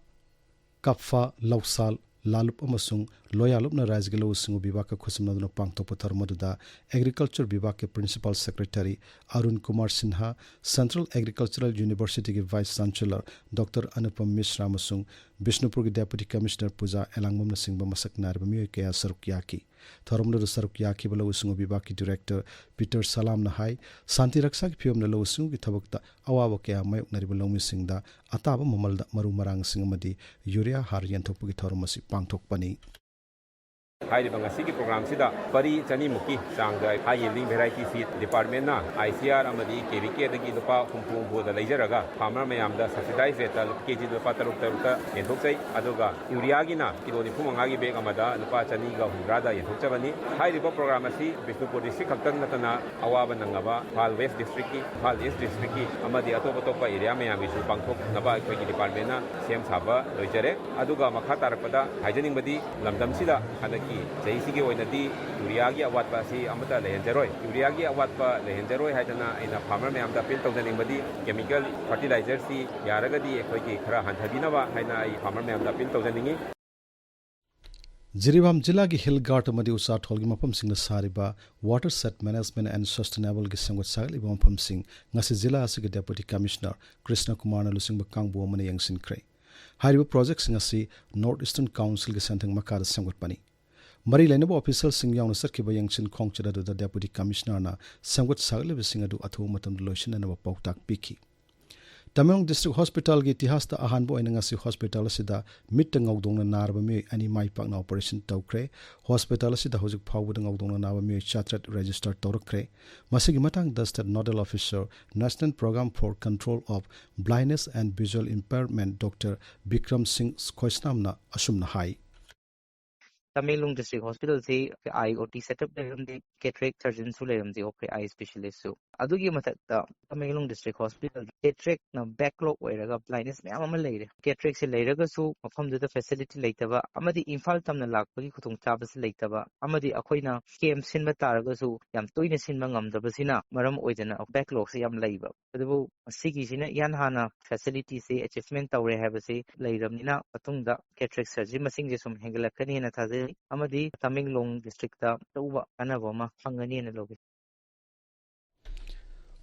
ꯀꯥꯞꯐꯥ, ꯂꯧꯁꯥꯜ, ꯂꯥꯂꯨꯞ ꯑꯃꯁꯨꯡ ꯂꯣꯌꯥꯂꯨꯞꯅ ꯔꯥꯖ꯭ꯌꯒꯤ ꯂꯧꯎ ꯁꯤꯡꯎ ꯕꯤꯚꯥꯒꯀ ꯈꯨꯠꯁꯝꯅꯗꯨꯅ ꯄꯥꯡꯊꯣꯛꯄ ꯊꯧꯔꯝ ꯑꯗꯨꯗ ꯑꯦꯒ꯭ꯔꯤꯀꯜꯆꯔ ꯕꯤꯚꯥꯒꯀꯤ principal secretary Arun Kumar Sinha, central agricultural ꯌꯨꯅꯤꯚꯔꯁꯤꯇꯤꯒꯤ vice chancellor doctor Anupam Mishra ꯑꯃꯁꯨꯡ ꯕꯤꯁꯅꯨꯄꯨꯔꯒꯤ ꯗꯦꯄꯨꯇꯤ ꯀꯃꯤꯁꯅꯔ ꯄꯨꯖꯥ ꯑꯦꯂꯥꯡꯕꯝꯅꯆꯤꯡꯕ ꯃꯁꯛ ꯅꯥꯏꯔꯕ ꯃꯤꯑꯣꯏ ꯀꯌꯥ ꯁꯔꯨꯛ ꯌꯥꯈꯤ꯫ ꯊꯧꯔꯝ ꯑꯗꯨꯗ ꯁꯔꯨꯛ ꯌꯥꯈꯤꯕ ꯂꯧꯎ ꯁꯤꯡꯎ ꯕꯤꯚꯥꯒꯀꯤ ꯗꯤꯔꯦꯛꯇꯔ ꯄꯤꯇꯔ ꯁꯂꯥꯝꯅ ꯍꯥꯏ, ꯁꯥꯟꯇꯤ ꯔꯛꯁꯥꯒꯤ ꯐꯤꯕꯝꯅ ꯂꯧꯎ ꯁꯤꯡꯎꯒꯤ ꯊꯕꯛꯇ ꯑꯋꯥꯕ ꯀꯌꯥ ꯃꯥꯌꯣꯛꯅꯔꯤꯕ ꯂꯧꯃꯤꯁꯤꯡꯗ ꯑꯇꯥꯕ ꯃꯃꯜꯗ ꯃꯔꯨ ꯃꯔꯥꯡꯁꯤꯡ ꯑꯃꯗꯤ ꯌꯨꯔꯤꯌꯥ ꯍꯥꯔ ꯌꯦꯟꯊꯣꯛꯄꯒꯤ ꯊꯧꯔꯝ ꯑꯁꯤ ꯄꯥꯡꯊꯣꯛꯄꯅꯤ꯫ ꯍꯥꯏꯔꯤꯕ ꯉꯁꯤꯒꯤ ꯄ꯭ꯔꯣꯒ꯭ꯔꯥꯝꯁꯤꯗ ꯄꯔꯤ ꯆꯅꯤꯃꯨꯛꯀꯤ ꯆꯥꯡꯗ high yielding variety seed department ꯅ I C R ꯑꯃꯗꯤ K V K ꯗꯒꯤ ꯂꯨꯄꯥ ꯍꯨꯝꯐꯨ ꯍꯨꯝꯐꯨꯗ ꯂꯩꯖꯔꯒ farmer ꯃꯌꯥꯝꯗ subsidized rate ꯇ K G ꯗ ꯂꯨꯄꯥ ꯇꯔꯨꯛ ꯇꯔꯨꯛꯇ ꯌꯦꯟꯊꯣꯛꯆꯩ꯫ ꯑꯗꯨꯒ ꯌꯨꯔꯤꯌꯥꯒꯤꯅ ꯀꯤꯂꯣ ꯅꯤꯐꯨ ꯃꯉꯥꯒꯤ bag ꯑꯃꯗ ꯂꯨꯄꯥ ꯆꯅꯤꯒ ꯍꯨꯝꯗ꯭ꯔꯥꯗ ꯌꯦꯟꯊꯣꯛꯆꯕꯅꯤ꯫ ꯍꯥꯏꯔꯤꯕ ꯄ꯭ꯔꯣꯒ꯭ꯔꯥꯝ ꯑꯁꯤ ꯕꯤꯁꯅꯨꯄꯨꯔ district ꯈꯛꯇꯪ ꯅꯠꯇꯅ ꯑꯋꯥꯕ ꯅꯪꯉꯕ ꯏꯝꯐꯥꯜ West district ꯀꯤ, ꯏꯝꯐꯥꯜ East district ꯀꯤ ꯑꯃꯗꯤ ꯑꯇꯣꯞ ꯑꯇꯣꯞꯄ area ꯃꯌꯥꯝꯒꯤꯁꯨ ꯄꯥꯡꯊꯣꯛꯅꯕ ꯑꯩꯈꯣꯏꯒꯤ department ꯅ ꯁꯦꯝ ꯁꯥꯕ ꯂꯣꯏꯖꯔꯦ꯫ ꯑꯗꯨꯒ ꯃꯈꯥ ꯇꯥꯔꯛꯄꯗ ꯍꯥꯏꯖꯅꯤꯡꯕꯗꯤ, ꯂꯝꯗꯝꯁꯤꯗ ꯍꯟꯗꯛꯀꯤ ꯆꯍꯤꯁꯤꯒꯤ ꯑꯣꯏꯅꯗꯤ ꯌꯨꯔꯤꯌꯥꯒꯤ ꯑꯋꯥꯠꯄ ꯑꯁꯤ ꯑꯃꯠꯇ ꯂꯩꯍꯟꯖꯔꯣꯏ꯫ ꯌꯨꯔꯤꯌꯥꯒꯤ ꯑꯋꯥꯠꯄ ꯂꯩꯍꯟꯖꯔꯣꯏ ꯍꯥꯏꯗꯅ ꯑꯩꯅ farmer ꯃꯌꯥꯝꯗ appeal ꯇꯧꯖꯅꯤꯡꯕꯗꯤ, chemical fertilizer ꯁꯤ ꯌꯥꯔꯒꯗꯤ ꯑꯩꯈꯣꯏꯒꯤ ꯈꯔ ꯍꯟꯊꯕꯤꯅꯕ ꯍꯥꯏꯅ ꯑꯩ farmer ꯃꯌꯥꯝꯗ appeal ꯇꯧꯖꯅꯤꯡꯉꯤ꯫ ꯖꯤꯔꯤꯕꯥꯝ ꯖꯤꯂꯥꯒꯤ Hill Guard ꯑꯃꯗꯤ ꯎꯆꯥꯊꯣꯜꯒꯤ ꯃꯐꯝꯁꯤꯡꯗ ꯁꯥꯔꯤꯕ Water Shed Management and Sustainable ꯒꯤ ꯁꯦꯝꯒꯠ ꯁꯥꯒꯠꯂꯤꯕ ꯃꯐꯝꯁꯤꯡ ꯉꯁꯤ ꯖꯤꯂꯥ ꯑꯁꯤꯒꯤ Deputy Commissioner ꯀ꯭ꯔꯤꯁꯅ ꯀꯨꯃꯥꯔꯅ ꯂꯨꯆꯤꯡꯕ ꯀꯥꯡꯕꯨ ꯑꯃꯅ ꯌꯦꯡꯁꯤꯟꯈ꯭ꯔꯦ꯫ ꯍꯥꯏꯔꯤꯕ project ꯁꯤꯡ ꯑꯁꯤ North Eastern Council ꯒꯤ ꯁꯦꯟꯊꯪ ꯃꯈꯥꯗ ꯁꯦꯝꯒꯠꯄꯅꯤ꯫ ꯃꯔꯤ ꯂꯩꯅꯕ official ꯁꯤꯡ ꯌꯥꯎꯅ ꯆꯠꯈꯤꯕ ꯌꯦꯡꯁꯤꯟ ꯈꯣꯡꯆꯠ ꯑꯗꯨꯗ Deputy Commissioner ꯅ ꯁꯦꯝꯒꯠ ꯁꯥꯒꯠꯂꯤꯕꯁꯤꯡ ꯑꯗꯨ ꯑꯊꯨꯕ ꯃꯇꯝꯗ ꯂꯣꯏꯁꯤꯟꯅꯅꯕ ꯄꯥꯎꯇꯥꯛ ꯄꯤꯈꯤ꯫ ꯇꯃꯦꯡꯂꯣꯡ District Hospital ꯒꯤ ꯏꯇꯤꯍꯥꯁꯇ ꯑꯍꯥꯟꯕ ꯑꯣꯏꯅ ꯉꯁꯤ hospital ꯑꯁꯤꯗ ꯃꯤꯠꯇ ꯉꯧꯗꯣꯡꯅ ꯅꯥꯔꯕ ꯃꯤꯑꯣꯏ ꯑꯅꯤ ꯃꯥꯏ ꯄꯥꯛꯅ operation ꯇꯧꯈ꯭ꯔꯦ꯫ Hospital ꯑꯁꯤꯗ ꯍꯧꯖꯤꯛ ꯐꯥꯎꯕꯗ ꯉꯧꯗꯣꯡꯅ ꯅꯥꯕ ꯃꯤꯑꯣꯏ ꯆꯥꯇ꯭ꯔꯦꯠ register ꯇꯧꯔꯛꯈ꯭ꯔꯦ꯫ ꯃꯁꯤꯒꯤ ꯃꯇꯥꯡꯗ State Nodal Officer, National Program for Control of Blindness and Visual Impairment, Doctor Bikram ꯁꯤꯡ ꯈꯣꯏꯁꯅꯥꯝꯅ ꯑꯁꯨꯝꯅ ꯍꯥꯏ꯫ ꯇꯃꯦꯡꯂꯣꯡ District Hospital ꯁꯤ eye O T setup ꯂꯩꯔꯝꯗꯦ, cataract surgeon ꯁꯨ ꯂꯩꯔꯝꯗꯦ, ꯑꯩꯈꯣꯏ eye specialist ꯁꯨ꯫ ꯑꯗꯨꯒꯤ ꯃꯊꯛꯇ ꯇꯃꯦꯡꯂꯣꯡ District Hospital cataract ꯅ backlog ꯑꯣꯏꯔꯒ blindness ꯃꯌꯥꯝ ꯑꯃ ꯂꯩꯔꯦ꯫ Cataract ꯁꯦ ꯂꯩꯔꯒꯁꯨ ꯃꯐꯝꯗꯨꯗ facility ꯂꯩꯇꯕ ꯑꯃꯗꯤ ꯏꯝꯐꯥꯜ ꯇꯝꯅ ꯂꯥꯛꯄꯒꯤ ꯈꯨꯗꯣꯡꯆꯥꯕꯁꯤ ꯂꯩꯇꯕ ꯑꯃꯗꯤ ꯑꯩꯈꯣꯏꯅ camp ꯁꯤꯟꯕ ꯇꯥꯔꯒꯁꯨ ꯌꯥꯝ ꯇꯣꯏꯅ ꯁꯤꯟꯕ ꯉꯝꯗꯕꯁꯤꯅ ꯃꯔꯝ ꯑꯣꯏꯗꯅ backlog ꯁꯦ ꯌꯥꯝ ꯂꯩꯕ꯫ ꯑꯗꯨꯕꯨ ꯃꯁꯤꯒꯤꯁꯤꯅ ꯏꯍꯥꯟ ꯍꯥꯟꯅ facility ꯁꯤ achievement ꯇꯧꯔꯦ ꯍꯥꯏꯕꯁꯤ ꯂꯩꯔꯕꯅꯤꯅ ꯃꯇꯨꯡꯗ cataract surgery ꯃꯁꯤꯡꯁꯦ ꯁꯨꯝ ꯍꯦꯟꯒꯠꯂꯛꯀꯅꯤꯅ ꯊꯥꯖꯩ ꯑꯃꯗꯤ ꯇꯃꯦꯡꯂꯣꯡ district ꯇ ꯑꯆꯧꯕ ꯀꯥꯟꯅꯕ ꯑꯃ ꯐꯪꯒꯅꯤꯅ ꯂꯧꯏ꯫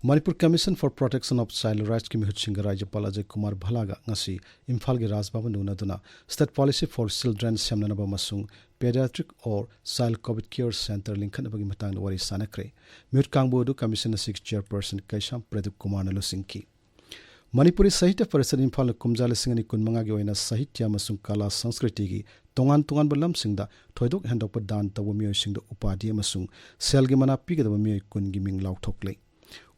Manipur Commission for Protection of Child Rights ꯀꯤ ꯃꯤꯍꯨꯠꯁꯤꯡꯒ ꯔꯥꯖ꯭ꯌꯄꯥꯜ ꯑꯖꯌ ꯀꯨꯃꯥꯔ ꯚꯜꯂꯥꯒ ꯉꯁꯤ ꯏꯝꯐꯥꯜꯒꯤ ꯔꯥꯖ ꯚꯕꯟꯗ ꯎꯅꯗꯨꯅ State Policy for Children ꯁꯦꯝꯅꯅꯕ ꯑꯃꯁꯨꯡ Pediatric or Child COVID Care Centre ꯂꯤꯡꯈꯠꯅꯕꯒꯤ ꯃꯇꯥꯡꯗ ꯋꯥꯔꯤ ꯁꯥꯅꯈ꯭ꯔꯦ꯫ ꯃꯤꯍꯨꯠ ꯀꯥꯡꯕꯨ ꯑꯗꯨ Commission ꯑꯁꯤꯒꯤ chairperson ꯀꯩꯁꯥꯝ ꯄ꯭ꯔꯗꯤꯞ ꯀꯨꯃꯥꯔꯅ ꯂꯨꯆꯤꯡꯈꯤ꯫ ꯃꯅꯤꯄꯨꯔꯤ ꯁꯥꯍꯤꯇ꯭ꯌ ꯄꯔꯤꯁꯠ ꯏꯝꯐꯥꯜꯅ ꯀꯨꯝꯖꯥ ꯂꯤꯁꯤꯡ ꯑꯅꯤ ꯀꯨꯟꯃꯉꯥꯒꯤ ꯑꯣꯏꯅ ꯁꯥꯍꯤꯇ꯭ꯌ ꯑꯃꯁꯨꯡ ꯀꯂꯥ ꯁꯪꯁꯀ꯭ꯔꯤꯇꯤꯒꯤ ꯇꯣꯉꯥꯟ ꯇꯣꯉꯥꯟꯕ ꯂꯝꯁꯤꯡꯗ ꯊꯣꯏꯗꯣꯛ ꯍꯦꯟꯗꯣꯛꯄ ꯗꯥꯟ ꯇꯧꯕ ꯃꯤꯑꯣꯏꯁꯤꯡꯗ ꯎꯄꯥꯙꯤ ꯑꯃꯁꯨꯡ ꯁꯦꯜꯒꯤ ꯃꯅꯥ ꯄꯤꯒꯗꯕ ꯃꯤꯑꯣꯏ ꯀꯨꯟꯒꯤ ꯃꯤꯡ ꯂꯥꯎꯊꯣꯛꯂꯦ꯫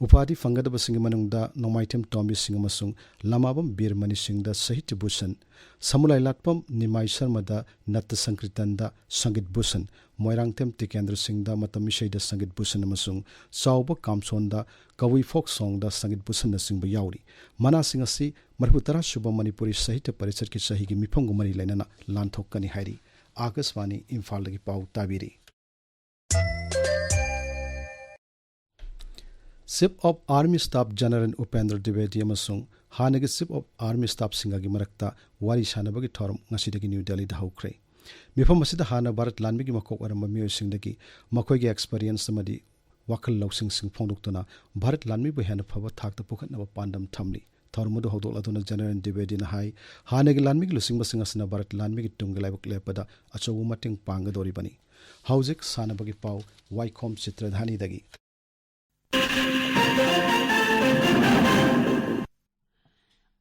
ꯎꯄꯥꯙꯤ ꯐꯪꯒꯗꯕꯁꯤꯡꯒꯤ ꯃꯅꯨꯡꯗ ꯅꯣꯡꯃꯥꯏꯊꯦꯝ ꯇꯣꯝꯕꯤ ꯁꯤꯡ ꯑꯃꯁꯨꯡ ꯂꯃꯥꯕꯝ ꯕꯤꯔ ꯃꯅꯤ ꯁꯤꯡꯗ ꯁꯥꯍꯤꯇ꯭ꯌ ꯚꯨꯁꯟ, ꯁꯃꯨꯂꯥꯏ ꯂꯥꯠꯄꯝ ꯅꯤꯃꯥꯏ ꯁꯔꯃꯗ ꯅꯠꯇ ꯁꯪꯀ꯭ꯔꯤꯇꯟꯗ ꯁꯪꯒꯤꯠ ꯚꯨꯁꯟ, ꯃꯣꯏꯔꯥꯡꯊꯦꯝ ꯇꯤꯀꯦꯟꯗ꯭ꯔ ꯁꯤꯡꯗ ꯃꯇꯝ ꯏꯁꯩꯗ ꯁꯪꯒꯤꯠ ꯚꯨꯁꯟ ꯑꯃꯁꯨꯡ ꯆꯥꯎꯕ ꯀꯥꯝꯁꯣꯟꯗ ꯀꯕꯨꯏ ꯐꯣꯛ ꯁꯣꯡꯗ ꯁꯪꯒꯤꯠ ꯚꯨꯁꯟꯅꯆꯤꯡꯕ ꯌꯥꯎꯔꯤ꯫ ꯃꯅꯥꯁꯤꯡ ꯑꯁꯤ ꯃꯔꯤꯐꯨ ꯇꯔꯥ ꯁꯨꯕ ꯃꯅꯤꯄꯨꯔꯤ ꯁꯥꯍꯤꯇ꯭ꯌ ꯄꯔꯤꯁꯠꯀꯤ ꯆꯍꯤꯒꯤ ꯃꯤꯐꯝꯒ ꯃꯔꯤ ꯂꯩꯅꯅ ꯂꯥꯟꯊꯣꯛꯀꯅꯤ ꯍꯥꯏꯔꯤ꯫ ꯑꯥꯀꯥꯁꯕꯥꯅꯤ ꯏꯝꯐꯥꯜꯗꯒꯤ ꯄꯥꯎ ꯇꯥꯕꯤꯔꯤ꯫ Chief of Army Staff General Upendra ꯗ꯭ꯋꯤꯕꯦꯗꯤ ꯑꯃꯁꯨꯡ ꯍꯥꯟꯅꯒꯤ Chief of Army Staff ꯁꯤꯡꯒꯒꯤ ꯃꯔꯛꯇ ꯋꯥꯔꯤ ꯁꯥꯟꯅꯕꯒꯤ ꯊꯧꯔꯝ ꯉꯁꯤꯗꯒꯤ ꯅ꯭ꯌꯨ ꯗꯦꯜꯂꯤꯗ ꯍꯧꯈ꯭ꯔꯦ꯫ ꯃꯤꯐꯝ ꯑꯁꯤꯗ ꯍꯥꯟꯅ ꯚꯥꯔꯠ ꯂꯥꯟꯃꯤꯒꯤ ꯃꯀꯣꯛ ꯑꯣꯏꯔꯝꯕ ꯃꯤꯑꯣꯏꯁꯤꯡꯗꯒꯤ ꯃꯈꯣꯏꯒꯤ experience ꯑꯃꯗꯤ ꯋꯥꯈꯜ ꯂꯧꯁꯤꯡꯁꯤꯡ ꯐꯣꯡꯗꯣꯛꯇꯨꯅ ꯚꯥꯔꯠ ꯂꯥꯟꯃꯤꯕꯨ ꯍꯦꯟꯅ ꯐꯕ ꯊꯥꯛꯇ ꯄꯨꯈꯠꯅꯕ ꯄꯥꯟꯗꯝ ꯊꯝꯂꯤ꯫ ꯊꯧꯔꯝ ꯑꯗꯨ ꯍꯧꯗꯣꯛꯂꯗꯨꯅ ꯖꯦꯅꯔꯦꯜ ꯗ꯭ꯋꯤꯕꯦꯗꯤꯅ ꯍꯥꯏ, ꯍꯥꯟꯅꯒꯤ ꯂꯥꯟꯃꯤꯒꯤ ꯂꯨꯆꯤꯡꯕꯁꯤꯡ ꯑꯁꯤꯅ ꯚꯥꯔꯠ ꯂꯥꯟꯃꯤꯒꯤ ꯇꯨꯡꯒꯤ ꯂꯥꯏꯕꯛ ꯂꯦꯞꯄꯗ ꯑꯆꯧꯕ ꯃꯇꯦꯡ ꯄꯥꯡꯒꯗꯧꯔꯤꯕꯅꯤ꯫ ꯍꯧꯖꯤꯛ ꯁꯥꯟꯅꯕꯒꯤ ꯄꯥꯎ꯫ ꯋꯥꯏꯈꯣꯝ ꯆꯤꯇ꯭ꯔꯙꯥꯅꯤꯗꯒꯤ꯫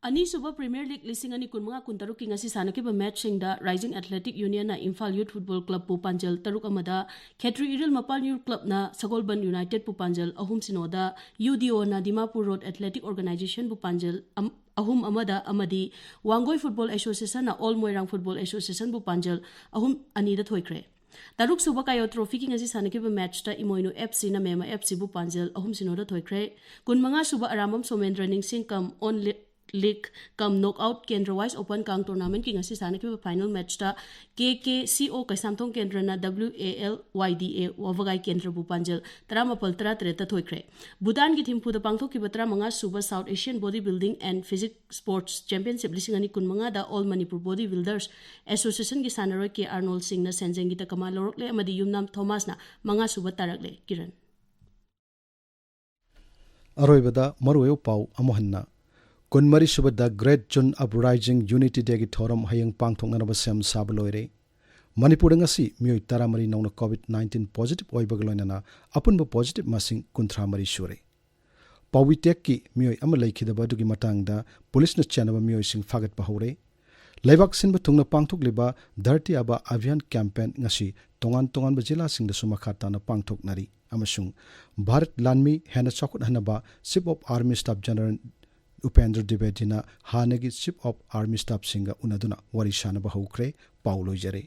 ꯑꯅꯤꯁꯨꯕ ꯄ꯭ꯔꯤꯃꯤꯌꯔ ꯂꯤꯒ ꯂꯤꯁꯤꯡ ꯑꯅꯤ ꯀꯨꯟꯃꯉꯥ ꯀꯨꯟꯇꯔꯨꯛꯀꯤ ꯉꯁꯤ ꯁꯥꯟꯅꯈꯤꯕ ꯃꯦꯠꯆꯁꯤꯡꯗ ꯔꯥꯏꯖꯤꯡ ꯑꯦꯊꯂꯦꯇꯤꯛ ꯌꯨꯅꯤꯌꯟꯅ ꯏꯝꯐꯥꯜ ꯌꯨꯠ ꯐꯨꯠꯕꯣꯜ ꯀ꯭ꯂꯕꯄꯨ ꯄꯥꯟꯖꯜ ꯇꯔꯨꯛ ꯑꯃꯗ, ꯈꯦꯇ꯭ꯔꯤ ꯏꯔꯤꯜ ꯃꯄꯥꯜ ꯌꯨꯠ ꯀ꯭ꯂꯕꯅ ꯁꯒꯣꯜꯕꯟ ꯌꯨꯅꯥꯏꯇꯦꯗꯄꯨ ꯄꯥꯟꯖꯜ ꯑꯍꯨꯝ ꯁꯤꯅꯣꯗ, ꯌꯨ ꯗꯤ ꯑꯣꯅ ꯗꯤꯃꯥꯄꯨꯔ ꯔꯣꯗ ꯑꯦꯊꯂꯦꯇꯤꯛ ꯑꯣꯔꯒꯅꯥꯏꯖꯦꯁꯟꯕꯨ ꯄꯥꯟꯖꯜ ꯑꯝ-, ꯑꯍꯨꯝ ꯑꯃꯗ ꯑꯃꯗꯤ ꯋꯥꯡꯒꯣꯏ ꯐꯨꯠꯕꯣꯜ ꯑꯦꯁꯣꯁꯤꯌꯦꯁꯟꯅ ꯑꯣꯜ ꯃꯣꯏꯔꯥꯡ ꯐꯨꯠꯕꯣꯜ ꯑꯦꯁꯣꯁꯤꯌꯦꯁꯟꯕꯨ ꯄꯥꯟꯖꯜ ꯑꯍꯨꯝ ꯑꯅꯤꯗ ꯊꯣꯏꯈ꯭ꯔꯦ꯫ ꯇꯔꯨꯛꯁꯨꯕ ꯀꯥꯌꯣ ꯇ꯭ꯔꯣꯐꯤꯒꯤ ꯉꯁꯤ ꯁꯥꯟꯅꯈꯤꯕ ꯃꯦꯠꯆꯇ ꯏꯃꯣꯏꯅꯨ ꯑꯦꯐ ꯁꯤꯅ ꯃꯦꯃ ꯑꯦꯐ ꯁꯤꯕꯨ ꯄꯥꯟꯖꯜ ꯑꯍꯨꯝ ꯁꯤꯅꯣꯗ ꯊꯣꯏꯈ꯭ꯔꯦ꯫ ꯀꯨꯟꯃꯉꯥ ꯁꯨꯕ ꯑꯔꯥꯝꯕꯝ ꯁꯣꯃꯦꯟꯗ꯭ꯔ ꯅꯤꯡꯁꯤꯡ ꯀꯝ ꯑꯣꯟ ꯂꯤ-, ꯂꯤꯒ ꯀꯝ ꯅꯣꯛ ꯑꯥꯎꯠ ꯀꯦꯟꯗ꯭ꯔ ꯋꯥꯏꯁ ꯑꯣꯄꯟ ꯀꯥꯡ ꯇꯣꯔꯅꯥꯃꯦꯟꯠꯀꯤ ꯉꯁꯤ ꯁꯥꯟꯅꯈꯤꯕ ꯐꯥꯏꯅꯦꯜ ꯃꯦꯠꯆꯇ ꯀꯦ ꯀꯦ ꯁꯤ ꯑꯣ ꯀꯩꯁꯥꯝꯊꯣꯡ ꯀꯦꯟꯗ꯭ꯔꯅ ꯗꯕ꯭ꯂꯤꯎ ꯑꯦ ꯑꯦꯜ ꯋꯥꯏ ꯗꯤ ꯑꯦ ꯋꯥꯕꯒꯥꯏ ꯀꯦꯟꯗ꯭ꯔꯕꯨ ꯄꯥꯟꯖꯜ ꯇꯔꯥꯃꯥꯄꯜ ꯇꯔꯥꯇꯔꯦꯠꯇ ꯊꯣꯏꯈ꯭ꯔꯦ꯫ ꯚꯨꯇꯥꯟꯒꯤ ꯊꯤꯝꯐꯨꯗ ꯄꯥꯡꯊꯣꯛꯈꯤꯕ ꯇꯔꯥꯃꯉꯥ ꯁꯨꯕ South Asian Body Building and Physique Sports Championship ꯂꯤꯁꯤꯡ ꯑꯅꯤ ꯀꯨꯟꯃꯉꯥꯗ All Manipur Body Builders Associationꯒꯤ ꯁꯥꯟꯅꯔꯣꯏ ꯀꯦ ꯑꯥꯔꯅꯣꯜ ꯁꯤꯡꯅ ꯁꯦꯟꯖꯦꯡꯒꯤ ꯇꯀꯃꯥ ꯂꯧꯔꯛꯂꯦ ꯑꯃꯗꯤ ꯌꯨꯝꯅꯥꯝ ꯊꯣꯃꯥꯁꯅ ꯃꯉꯥꯁꯨꯕ ꯇꯥꯔꯛꯂꯦ꯫ ꯀꯤꯔꯟ꯫ ꯑꯔꯣꯏꯕꯗ ꯃꯔꯨꯑꯣꯏꯕ ꯄꯥꯎ ꯑꯃꯨꯛ ꯍꯟꯅ꯫ ꯀꯨꯟꯃꯔꯤꯁꯨꯕ The Great June Uprising Unity Dayꯒꯤ ꯊꯧꯔꯝ ꯍꯌꯦꯡ ꯄꯥꯡꯊꯣꯛꯅꯅꯕ ꯁꯦꯝ ꯁꯥꯕ ꯂꯣꯏꯔꯦ꯫ ꯃꯅꯤꯄꯨꯔꯗ ꯉꯁꯤ ꯃꯤꯑꯣꯏ ꯇꯔꯥꯃꯔꯤ ꯅꯧꯅ COVID nineteen positive ꯑꯣꯏꯕꯒ ꯂꯣꯏꯅꯅ ꯑꯄꯨꯟꯕ positive ꯃꯁꯤꯡ ꯀꯨꯟꯊ꯭ꯔꯥ ꯃꯔꯤ ꯁꯨꯔꯦ꯫ ꯄꯥꯎꯋꯤꯇꯦꯛꯀꯤ ꯃꯤꯑꯣꯏ ꯑꯃ ꯂꯩꯈꯤꯗꯕ ꯑꯗꯨꯒꯤ ꯃꯇꯥꯡꯗ ꯄꯨꯂꯤꯁꯅ ꯆꯦꯟꯅꯕ ꯃꯤꯑꯣꯏꯁꯤꯡ ꯐꯥꯒꯠꯄ ꯍꯧꯔꯦ꯫ ꯂꯩꯕꯥꯛ ꯁꯤꯟꯕ ꯊꯨꯡꯅ ꯄꯥꯡꯊꯣꯛꯂꯤꯕ ꯙꯔꯇꯤ ꯑꯥꯕꯥ ꯑꯚꯤꯌꯥꯟ ꯀꯦꯝꯄꯦꯟ ꯉꯁꯤ ꯇꯣꯉꯥꯟ ꯇꯣꯉꯥꯟꯕ ꯖꯤꯂꯥꯁꯤꯡꯗꯁꯨ ꯃꯈꯥ ꯇꯥꯅ ꯄꯥꯡꯊꯣꯛꯅꯔꯤ ꯑꯃꯁꯨꯡ ꯚꯥꯔꯠ ꯂꯥꯟꯃꯤ ꯍꯦꯟꯅ ꯆꯥꯎꯈꯠꯍꯟꯅꯕ Chief of Army Staff General Upendra ꯗ꯭ꯋꯤꯕꯦꯗꯤꯅ ꯍꯥꯟꯅꯒꯤ Chief of Army Staffꯁꯤꯡꯒ ꯎꯅꯗꯨꯅ ꯋꯥꯔꯤ ꯁꯥꯅꯕ ꯍꯧꯈ꯭ꯔꯦ꯫ ꯄꯥꯎ ꯂꯣꯏꯖꯔꯦ꯫